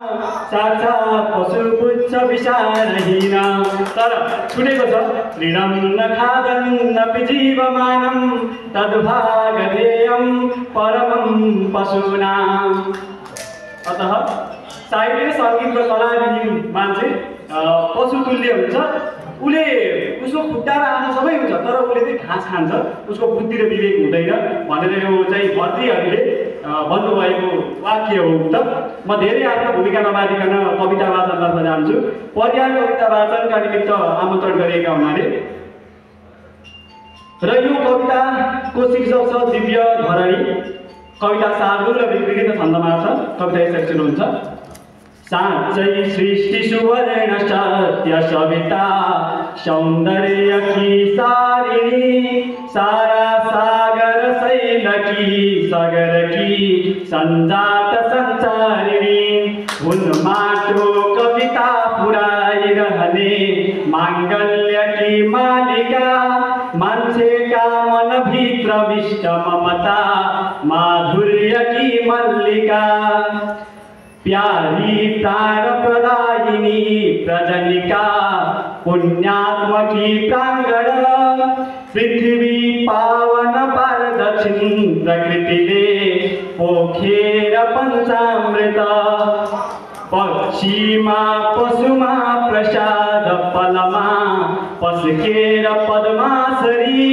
साक्षात् पशु पुच्छ विचारहीन तर छुटेको छ ऋणं न खादन्नपि जीवमानं तद्भागधेयं परमं पशूनाम्। अतः साहित्य सङ्गीत र कलाविहीन मान्छे पशुतुल्य हुन्छ। उसले उसको खुट्टा र आँखा सबै हुन्छ तर उसले चाहिँ घाँस खान्छ, उसको बुद्धि र विवेक हुँदैन भनेर यो चाहिँ भर्तृहरुले भन्नुभएको वाक्य हो। त म धेरै आफ्नो भूमिका नबाधिकन कविता वाचनतर्फ जान्छु। पर्याय कविता वाचनका निमित्त आमन्त्रण गरिएका हुनाले र यो कविताको शीर्षक छ दिव्य धरणी। कविता शार्दूल र विकृत छन्दमा छ। कविता यसरी सुरु हुन्छ। साँच्चै सृष्टि सुवर्ण सत्य सविता सौन्दर्य की सारिणी सारा सागर शैल की सगर की संजात संचारिणी हुन माटो कविता पुराई रहने मांगल्य की मालिका मान्छे का मन भित्र विष्ट ममता माधुर्य की मल्लिका प्यारी प्राण प्रदायिनी प्रजनिका पुण्यात्मकी प्रांगण पृथ्वी पावन पारदक्षिण प्रकृतिले पोखेर पंचामृत पक्षीमा पशुमा प्रसाद पलमा पस्केर पद्मासरी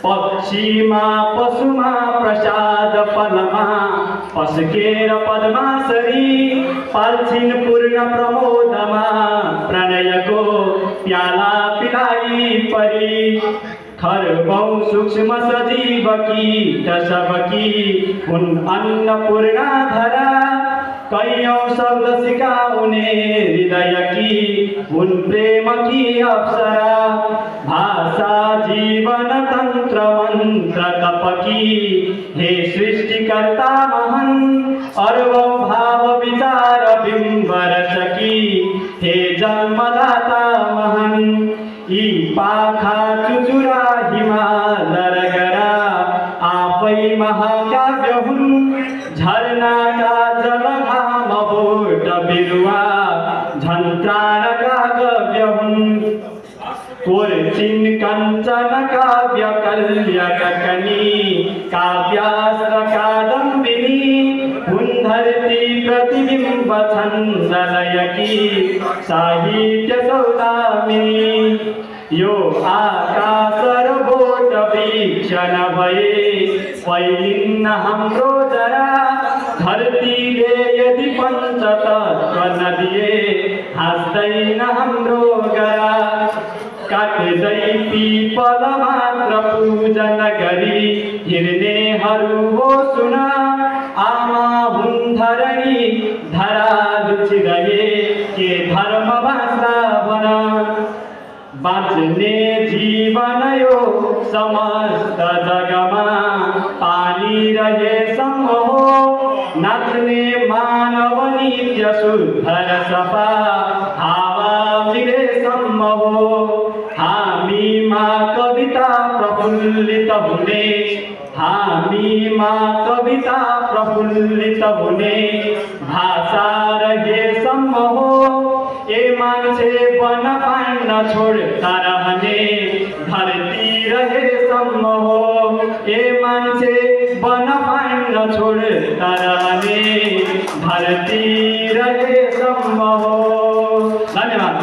पक्षीमा पशुमा प्रसाद पलमा पस्केर पद्मासरी पाल्छिन् पूर्ण प्रमोदमा प्रणयको प्याला पिलाई परी खरबौं सूक्ष्म सजीव कीट सबकी हुन् अन्नपूर्णा धरा कैयौं शब्द सिकाउने हृदय की हुन् प्रेम की अप्सरा भाषा जीवन तंत्र मंत्र तप की हे सृष्टिकर्ता महान अरबों भाव विचार बिंब रस की हे जन्मदाता महान यी पाखा चुचुरा हिमालय गरा आफै महाकाव्य हुन् झरनाका जलघाम बोट बिरुवा झन्त्राणका गव्य हुन् कोर्चिन् कञ्चन काव्य कल्यककनी काव्यास्त्र कादम्बिनी हुन् धरती प्रतिबिम्ब छन्दलय की साहित्य सौदामिनी यो आकाश र बोट वीक्षण भए फैलिन्न हाम्रो जरा धरतीले यदि पञ्चतत्त्व नदिए हाँस्दैन हाम्रो गरा काट्दै पिपल मात्र पूजन गरी हिँड्नेहरू हो सुन आमा हुन् धरणी धरा लुचिरहे के धर्म बाँच्ला भन बाँच्ने जीवन यो समस्त जगमा पानी रहेसम्म हो नाच्ने मानव नित्य शुद्ध र सफा हावा मिलेसम्म हो हामीमा कविता प्रफुल्लित हुने हामीमा कविता प्रफुल्लित हुने भाषा रहेसम्म हो ए मान्छे वन पाण्ड छोड्दा रहने धरती रहेसम्म हो ए मान्छे वन पाण्ड छोड्दा रहने धरती रहेसम्म हो। धन्यवाद।